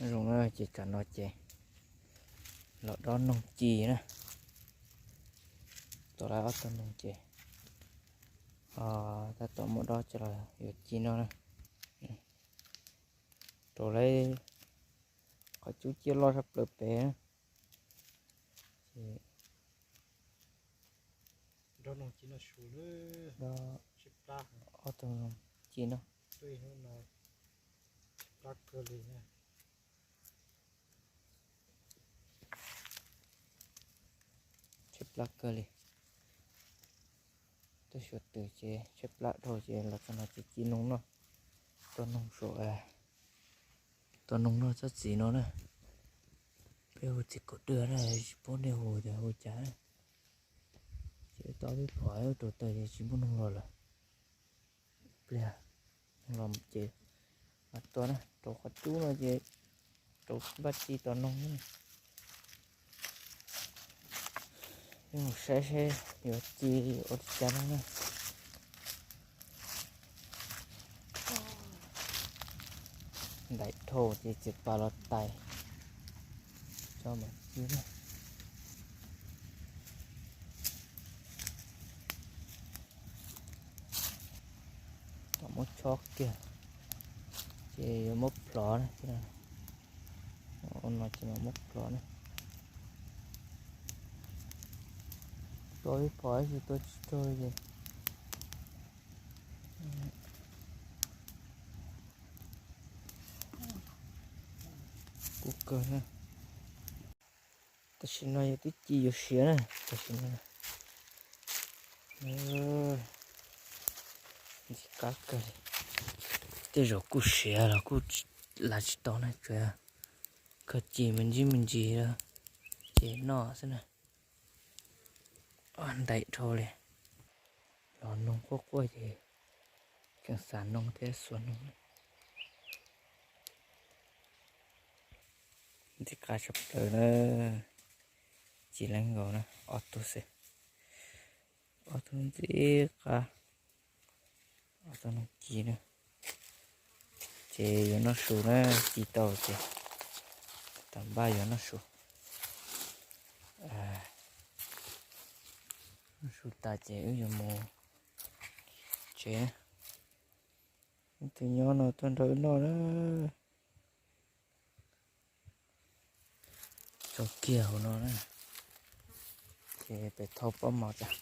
Zoo na, ces tsam no ces los dob noog ci na. Tau lawm ob tug noog ces ho tab tom muab dob coj los yuav ci no na. Rau lawv qhov cub ciaj loj tshaj plaws pem na. Ces dob noog ci no su na, dob ob tug noog ci no. Hnub no tshaib plab kawg li na. Tshaib plab kawg li. Tuaj xyuas twm ces tshaib plab dhau ces los txog no ces ci noog noj. Tua noog saum, tua noog noj tsob txiv no na. Peb hu txiv kaum dwj na, tsis paub nej hu tias hu cas na. Ces tau peb phom rau taws ces tsis muaj noog los lawm. Pliag noog los ces mam tua na, rau qhov cub no ces rau npaj ci tua noog na. Peb mus saib seb yuav ci ua li cas no na. Ntaim dhau ces txiav pas los tais tso mam ci na. Tom muab chob kiag ces yuav muab plhov na. Ua no ces mam muab plhov na. Tua ib phom tab sis tua tsis raug ces kuj kawg na. Tam sim no yog twb ci yuav siav na, tam sim no ntxim qab kawg li. Tej zaum kuj siav los kuj lav tsis tau na, tsuas yog kawg ci me ntsis me ntsis ces noj xwb na. Ntaim dhau li. Los noog quaj quaj ces tseem xav noog thiab xuas noog. Ntxim qab tshaj plaws na. Ci leej nkaus na, ob tug xwb. Ob tug ntxim qab. Ob tug noog ci na. Ces yuav noj su na, ci tau ces tam npaj yuav noj su. Noj su tas ces wb yuav mus tsev. Tus nyob no tuaj nrog wb noj na. Tso kiag hauv no na. Ces pem thau pob mov tas.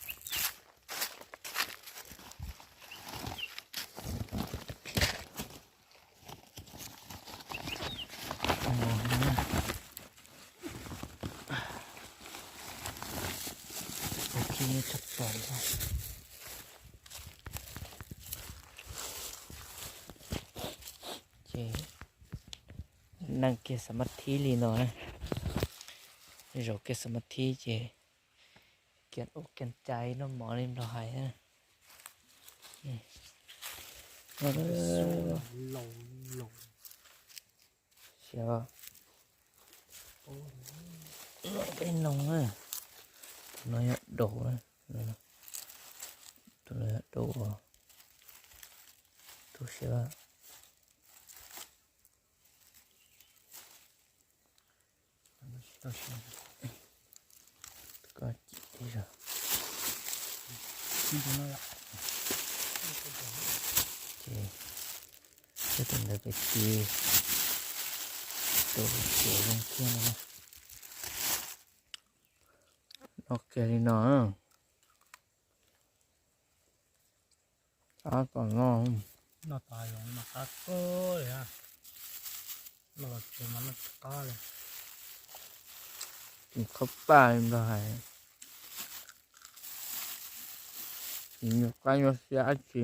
Ces neej kiag xam mab thib li no na. Zaum kiag xam mab thib ces kiag ua kiag cai noj mov li Nplog hais na. Siav, peb noog na. Tus no yog daus na. Tus no yog daus, tus siav. Koj cim tej zog. Ces tus ntawd pem tiv, tus siav zoo kiag no. Noj kiag li no. Qab kom noj. Noj tas los mas qab kawg li. Noj los tsev mas noj tsis qab li. Tus qhaub paj li Nplog hais, tsis nyuag qab nyuag xiab dab tsi.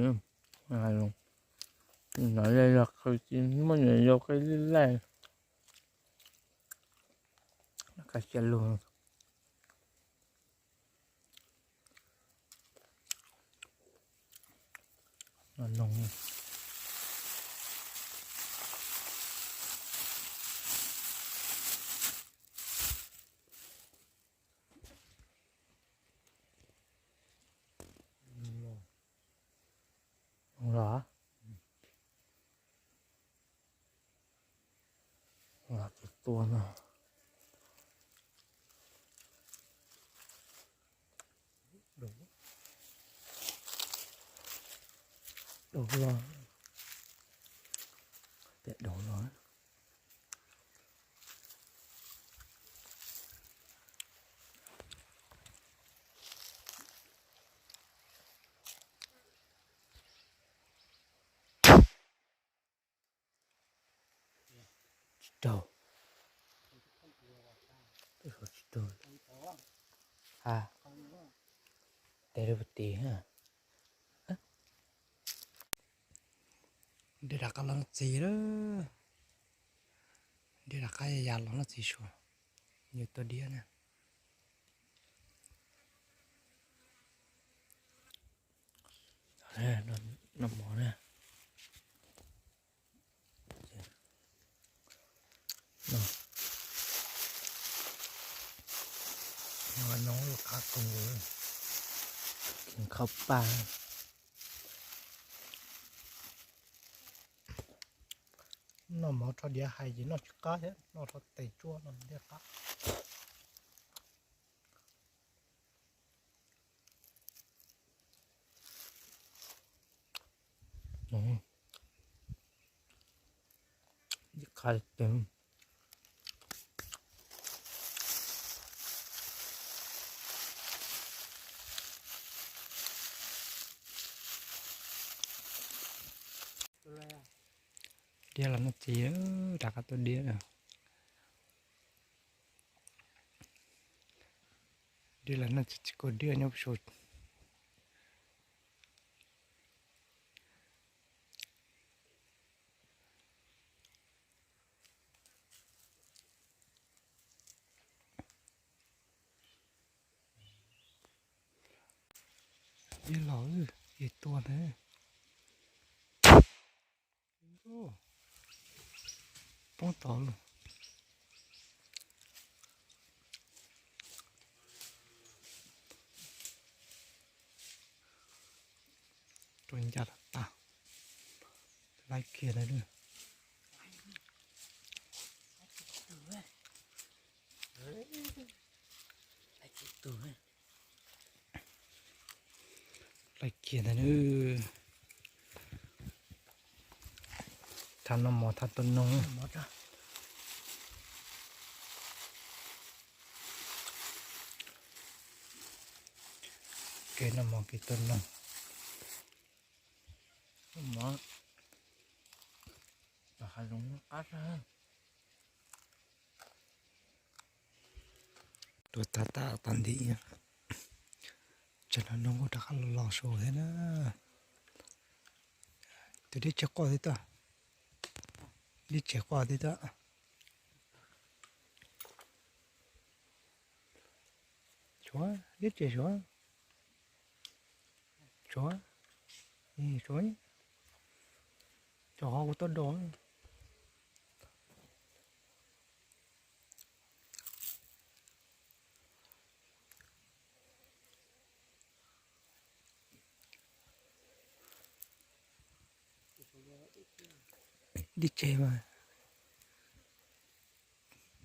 Hnov li yog qhwv tsis muaj nyuam yaus qi lij laij. Qab xiab lug. Noog. Los, los tua no. Daus los, pem daus los. Tsis raug. Tsis raug. Ha, tes rau puag tim. Diab rov qab los noj txiv lawm. Diab rov qab ya los noj txiv suav. Yuav tua diab na. Noj mov na. Noj, noj qab koog, khau paj. Noj mov rho diav hais ces noj tsis qab thiab, noj rho tes tsuab no thiaj qab. Qab tes. Diab los noj txiv, rov qab tua diab na. Diab los noj txiv, txiv kaus diab nyob saum. Diab los, diab tua ntag. Poob tod lawm. Rau ncaj tas tas. Laib kiag ntag. Laib kiag ntag. Thaum noj mov thaum tua noog. Kev noj mov kev tua noog. Noj mov tom hav zoov qab zog. Tua tag tas tag nti, tsam no noog kuj rov qab los los saud thiab na. Tus dib tsev quaj tib tag, dib tsev quaj tib tag. Suav, dib tsev suav. Suav, suav, cov qhov kuv tuaj do. Dib tsev mas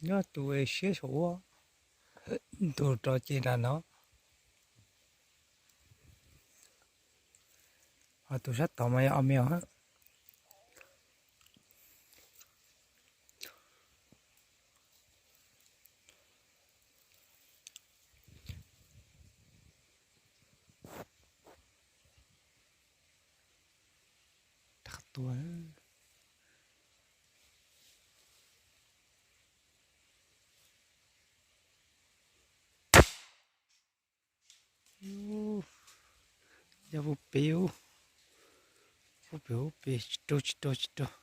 nyob tus siab saum ua, tus rov ces nram no. Ho tus sab tod mas yog ob me os. Rov qab tua. Yog puag pem, puag pem, puag pem, tsis raug, tsis raug, tsis raug.